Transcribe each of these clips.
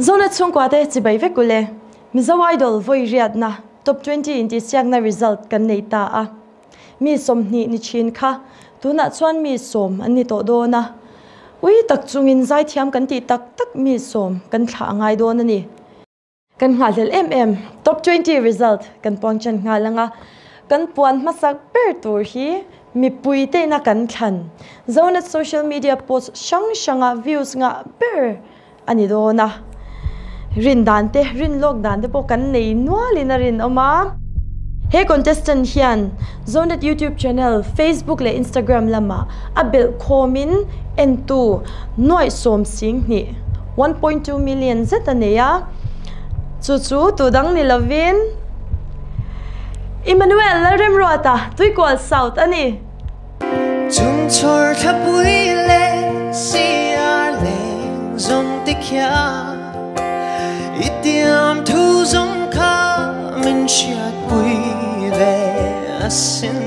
Zona chhungkua te chibai vek ule. Mizo Idol vawi riatna Top 20 intihsiakna result kan nei ta a. Mi 20 ni thin kha tunah chuan mi 10 an ni tawh dawn a. Ui tak chungin zaithiam kan tih tak tak mi 10 kan thlah a ngai dawn a ni. Kan nghahlel em em Top 20 result kan puang chan nghal anga kan puan hmasak ber tur hi mipui te ina kan thlan Zonet social media post hrang hranga views ngah ber a ni dawn a. Rin dan te rin lawk dan te pawh kan nei nualin a rinawm a. He contestant hian Zonet YouTube channel, Facebook leh Instagram lamah a belh khawmin entu nuaih sawm sing hnih, 1.2 million, zet a nei a. Chu chu tu dang ni lovin Emmanuel Lalremruata, Tuikual South a ni. Chung chhawr thlapui leh siar leng zawng te khian i tiam thu zawng kha min hriatpui ve asin.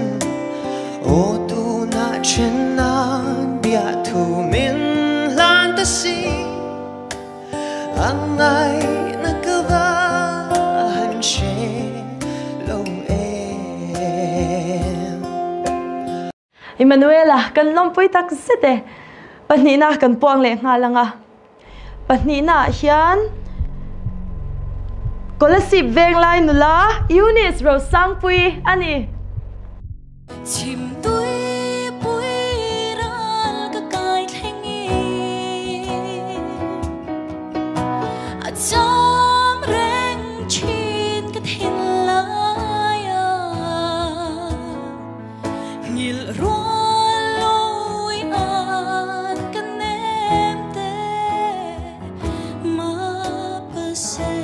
Aw tunah then nan biah thu min hlan ta si ang ngai na ka va han hre lo em. Emmanuela kan lawmpui tak zet e. Pahnihna kan puang leh nghal anga. Pahnihna ah hian Kolasib Venglai nula Eunice Rosangpui a ni. Chhim tui pui ral ka kai thleng i a cham reng thin ka thin lai a ngil rual loi an ka nem te ma pa se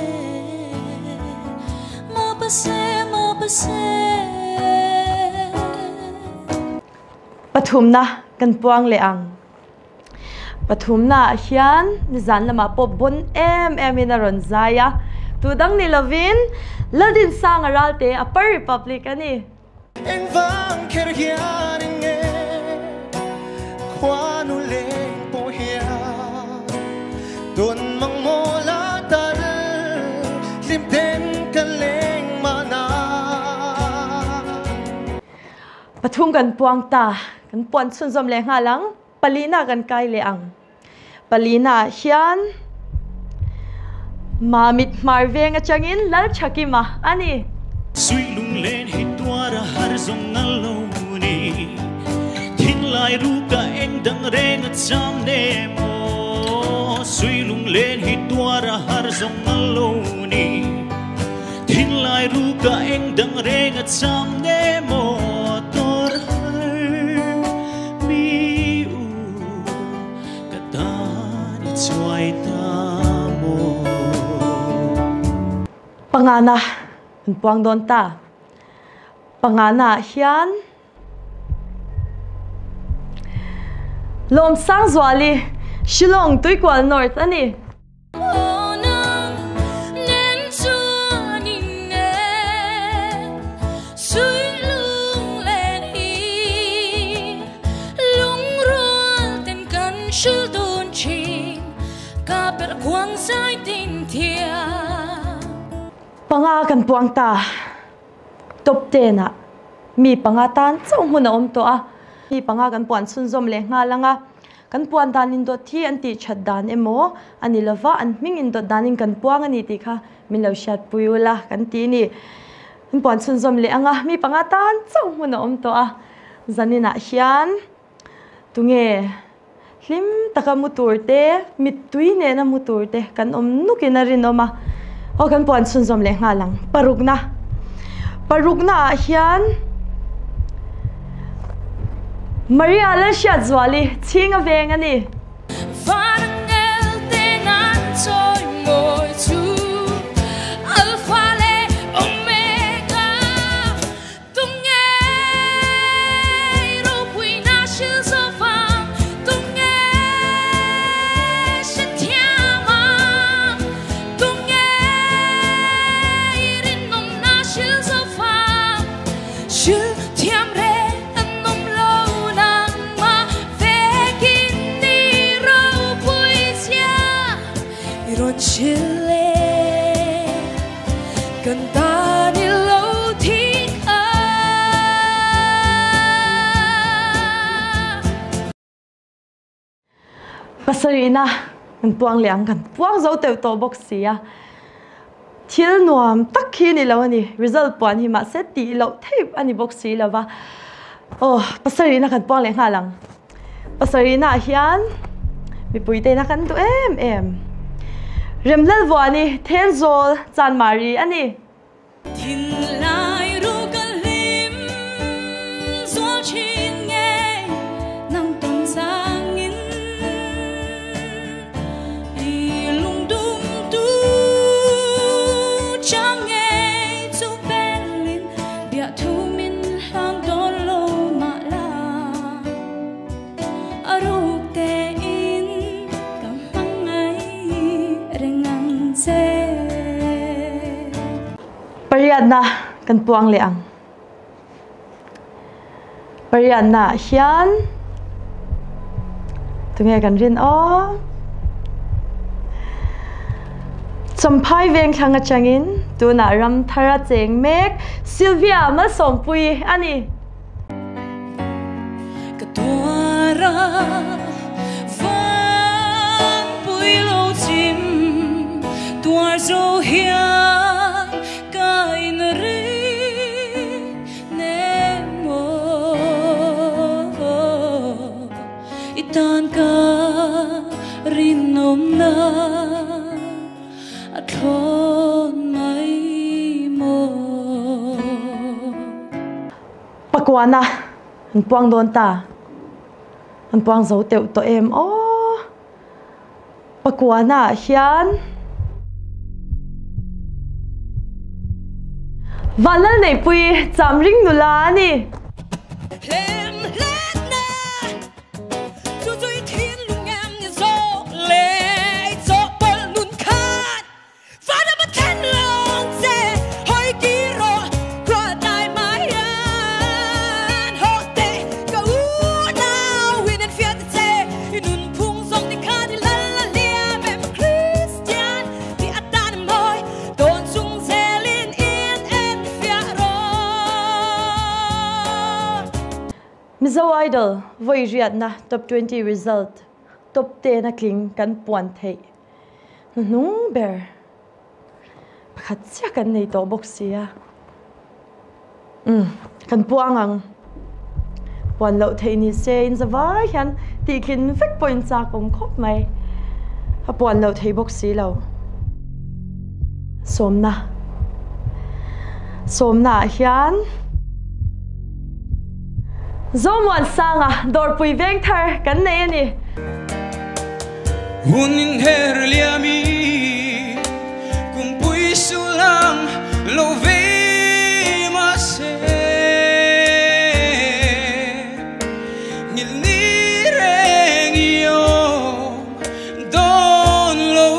ma pa se ma pa se. Pathumna kan puang leh ang. Pathumna ah hian nizan lamah pawh bon em em in a rawn zai a. Tu dang ni lovin Laldinsanga Ralte Upper Republic a ni. Engvang kher hian enge khuanu leng pawh hian tawn mang maw la tal hlim ten ka leng mahna. Pathum kan puang ta, kan puan chhunzawm leh nghal ang, palina kan kai leh ang. Palina ah hian Mamit Hmar veng atangin Lalthakima a ni. Sui lunglen hi tuar a har zawng a lo ni. Thinlai ruka eng dang reng a cham nem aw. Sui lunglen hi tuar a har zawng a lo ni. Thinlai ruka eng dang reng a cham nem aw. Tuar har mi u ka tan i chuai ta maw. Pangana an puang dawn ta. Pangana ah hian Lawmsangzuali, Shillong Tuikual North a ni. Panga kan puang ta. Top 10 ah mi panga tan chauh hmun a awm tawh a. Mi panga kan puan chhunzawm leh nghal ang a. Kan puan dan indawt hi an tih that dan emaw a ni lova, an hming indawt danin kan puang a ni tih kha min lo hriatpui ula kan ti a ni. Kan puan chhunzawm leh ang a, mi panga tan chauh hmun a awm tawh a. Zaninah hian tunge hlim taka mu tur te, mittui nena mu tur te kan awm nukin a rinawm a. Aw kan puan chhunzawm leh nghal ang. Parukna. Parukna ah hian Maria Lalhriatzuali chhing a veng a ni. hril e Kan tan i lo thi kha. Pasarihna kan puang leh ang, kan puang zo teuh tawh bawk si a. Thil nuam tak hi ni lo a ni, result puan hi mahse tih loh theih a ni bawk si lo va. Aw, pasarihna kan puang leh nghal ang. Pasarihna ah hian mipui te ina kan duh em em. Remlalvuani Thenzawl Chanmari a ni. Thinlai ru ka hlim zual thin nge nang tawn zangin i lungdum tu chang nge chu belin bia thu min hlan dawn lo mah la a ruk te in ka hmangaih reng ang che. Pariatna kan puang leh ang. Pariatna ah hian tunge kan rin aw? Champhai vengthlang atangin tunah ram thar a cheng mek Sylvia Malsawmpuii a ni. Ka tuar a van pui lo chim tuar zo hian ka in ring nem aw i tan ka rinawm na a thlawn mai maw. Pakuana an puang dawn ta. An puang zo teuh tawh em aw. Pakuana ah hian Vanlalneihpui Chamring nula a ni. Mizo Idol vawi riatna Top 20 result top 10 a tling kan puan theih hnuhnung ber pakhat chiah kan nei tawh bawk si a. Umm kan puang ang. Puan loh theih ni se in zavai hian tihtlin vek pawhin chak awm khawp mai. A puan loh theih bawk si lo. Sawmna Sawmna ah hian Zomuansanga dawrpui veng thar kan nei a ni. Hun inher liami kumpui sulang lo vei mahse Nghilh ni reng i awm dawn lo.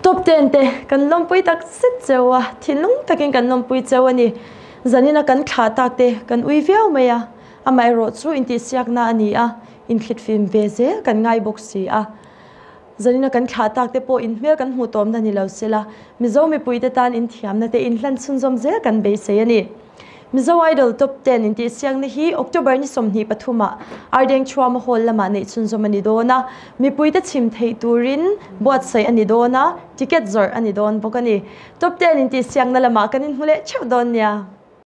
Top ten te kan lawmpui tak zet cheu a, thinlung takin kan lawmpui cheu a ni. Zanina kan thlah tak te kan ui viau mai a, amaherawh chu intihsiakna a ni a, inthlitfim ve zel kan ngai bawk si a. Zanina kan thlah tak te pawh inhmel kan hmuh tawmna ni lo sela, Mizo mipuite tan inthiamna te inhlan chhunzawm zel kan beisei a ni. Mizo Idol Top Ten intihsiakna hi October ni 23 ah Ardeng Thuama Hall lamah neih chhunzawm a ni dawn a, mipuite chhim theih turin buatsaih a ni dawn a, ticket zawrh a ni dawn bawk a ni. Top Ten intihsiakna lamah kan inhmu leh theuh dawn nia.